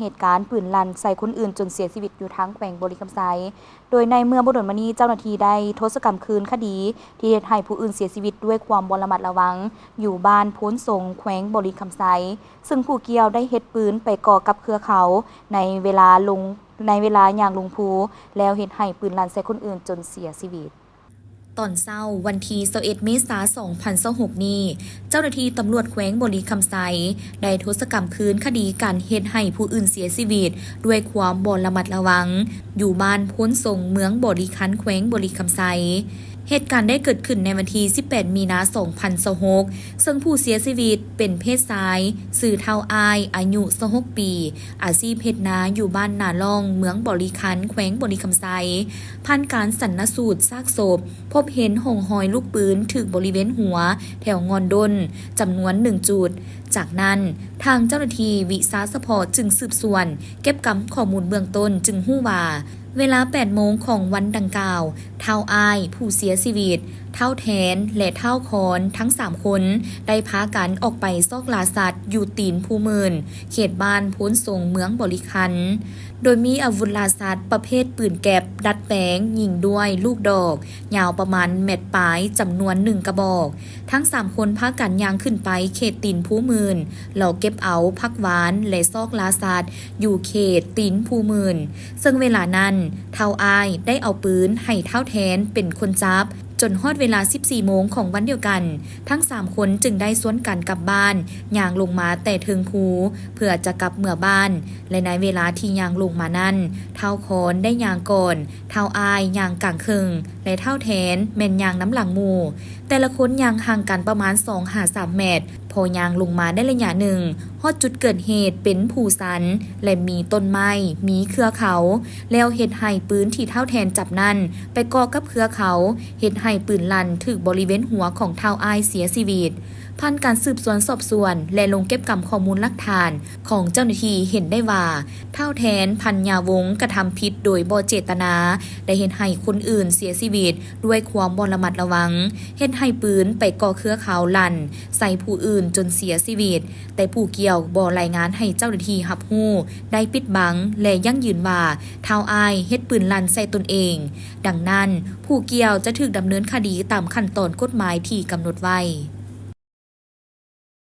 ເຫດການປືນລັ່ນໃສ່ຄົນອື່ນຈົນເສຍຊີວິດຢູ່ທາງແຂວງບໍລິຄຳໄຊ, ໂດຍໃນເມື່ອບໍ່ດົນມານີ້ເຈົ້າໜ້າທີ່ໄດ້ໂທດສະກຳຄືນຄະດີທີ່ເຮັດໃຫ້ຜູ້ອື່ນເສຍຊີວິດດ້ວຍຄວາມບໍ່ລະມັດລະວັງ ຢູ່ບ້ານໂພນສົງ ແຂວງບໍລິຄຳໄຊ, ເຊິ່ງຜູ້ກ່ຽວໄດ້ເຮັດປືນໄປເກາະກັບເຄືອເຂົາໃນເວລາລົງ ໃນເວລາຍ່າງລົງພູ ແລ້ວເຮັດໃຫ້ປືນລັ່ນໃສ່ຄົນອື່ນຈົນເສຍຊີວິດ. ຕອນເຊົ້າວັນທີຊາວເອັດ ເມສາ ສອງພັນຊາວຫົກນີ້, ເຈົ້າໜ້າທີ່ຕຳຫຼວດແຂວງບໍລິຄຳໄຊ ໄດ້ໂທດສະກຳຄືນຄະດີການເຮັດໃຫ້ຜູ້ອື່ນເສຍຊີວິດດ້ວຍຄວາມບໍ່ລະມັດລະວັງ ຢູ່ບ້ານໂພນສົງ ເມືອງບໍລິຄັນ ແຂວງບໍລິຄຳໄຊ. ເຫດການໄດ້ເກີດຂຶ້ນໃນວັນທີສິບແປດ ມີນາ ສອງພັນຊາວຫົກ ເຊິ່ງຜູ້ເສຍຊີວິດເປັນເພດຊາຍ, ຊື່ທ້າວອ້າຍ, ອາຍຸຊາວຫົກປີ, ອາຊີບເຮັດນາ, ຢູ່ບ້ານນາລ່ອງ, ເມືອງບໍລິຄັນ, ແຂວງບໍລິຄຳໄຊ. ຜ່ານການຊັນນະສູດຊາກສົບ, ພົບເຫັນຮ່ອງຮອຍລູກປືນຖືກບໍລິເວນຫົວ ແຖວງ່ອນດົນ ຈຳນວນໜຶ່ງຈຸດ. ຈາກນັ້ນ, ທາງເຈົ້າໜ້າທີ່ວິຊາສະເພາະຈຶ່ງສືບສວນ ເກັບກຳຂໍ້ມູນເບື້ອງຕົ້ນ ຈຶ່ງຮູ້ວ່າ ເວລາແປດໂມງຂອງວັນດັ່ງກ່າວ, ທ້າວອ້າຍຜູ້ເສຍຊີວິດ, ທ້າວແທນ ແລະ ທ້າວຄອນ ທັງສາມຄົນ ໄດ້ພາກັນອອກໄປຊອກລ່າສັດຢູ່ຕີນພູໝື່ນ ເຂດບ້ານໂພນສົງ ເມືອງບໍລິຄັນ, ໂດຍມີອາວຸດລ່າສັດປະເພດປືນແກັບ ດັດແປງ ຍິງດ້ວຍລູກດອກ ຍາວປະມານແມັດປາຍ ຈຳນວນໜຶ່ງກະບອກ. ທັງສາມຄົນພາກັນຍ່າງຂຶ້ນໄປເຂດຕີນພູໝື່ນ ເລາະເກັບເອົາຜັກຫວານ ແລະ ຊອກລ່າສັດຢູ່ເຂດຕີນພູໝື່ນ, ເຊິ່ງເວລານັ້ນ ທ້າວອ້າຍໄດ້ເອົາປືນໃຫ້ທ້າວແທນເປັນຄົນຈັບ. ຈົນຮອດເວລາສິບສີ່ໂມງຂອງວັນດຽວກັນ, ທັງສາມຄົນຈຶ່ງໄດ້ຊວນກັນກັບບ້ານ, ຍ່າງລົງມາແຕ່ເທິງພູ ເພື່ອຈະກັບເມືອບ້ານ ແລະ ໃນເວລາທີ່ຍ່າງລົງມານັ້ນ, ທ້າວຄອນໄດ້ຍ່າງກ່ອນ, ທ້າວອ້າຍຍ່າງກາງເຄິ່ງ ແລະ ທ້າວແທນແມ່ນຍ່າງນຳຫຼັງໝູ່. ແຕ່ລະຄົນຍ່າງຫ່າງກັນປະມານສອງຫາສາມແມັດ. ພໍຍ່າງລົງມາໄດ້ໄລຍະໜຶ່ງ, ຮອດຈຸດເກີດເຫດເປັນພູຊັນ ແລະ ມີຕົ້ນໄມ້, ມີເຄືອເຂົາ, ແລ້ວເຮັດໃຫ້ປືນທີ່ທ້າວແທນຈັບນັ້ນໄປເກາະກັບເຄືອເຂົາ, ເຮັດໃຫ້ປືນລັ່ນຖືກບໍລິເວນຫົວຂອງທ້າວອ້າຍເສຍຊີວິດ. ຜ່ານການສືບສວນສອບສວນ ແລະ ລົງເກັບກຳຂໍ້ມູນຫຼັກຖານຂອງເຈົ້າໜ້າທີ່ເຫັນໄດ້ວ່າ ທ້າວແທນ ພັນຍາວົງ ກະທຳຜິດໂດຍບໍ່ເຈດຕະນາ, ໄດ້ເຮັດໃຫ້ຄົນອື່ນເສຍຊີວິດດ້ວຍຄວາມບໍ່ລະມັດລະວັງ, ເຮັດໃຫ້ປືນໄປເກາະເຄືອເຂົາ, ລັ່ນໃສ່ຜູ້ອື່ນຈົນເສຍຊີວິດ, ແຕ່ຜູ້ກ່ຽວບໍ່ລາຍງານໃຫ້ເຈົ້າໜ້າທີ່ຮັບຮູ້, ໄດ້ປິດບັງ ແລະ ຢັ້ງຢືນວ່າ ທ້າວອ້າຍເຮັດປືນລັ່ນໃສ່ຕົນເອງ. ດັ່ງນັ້ນ, ຜູ້ກ່ຽວຈະຖືກດຳເນີນຄະດີຕາມຂັ້ນຕອນກົດໝາຍທີ່ກຳນົດໄວ້.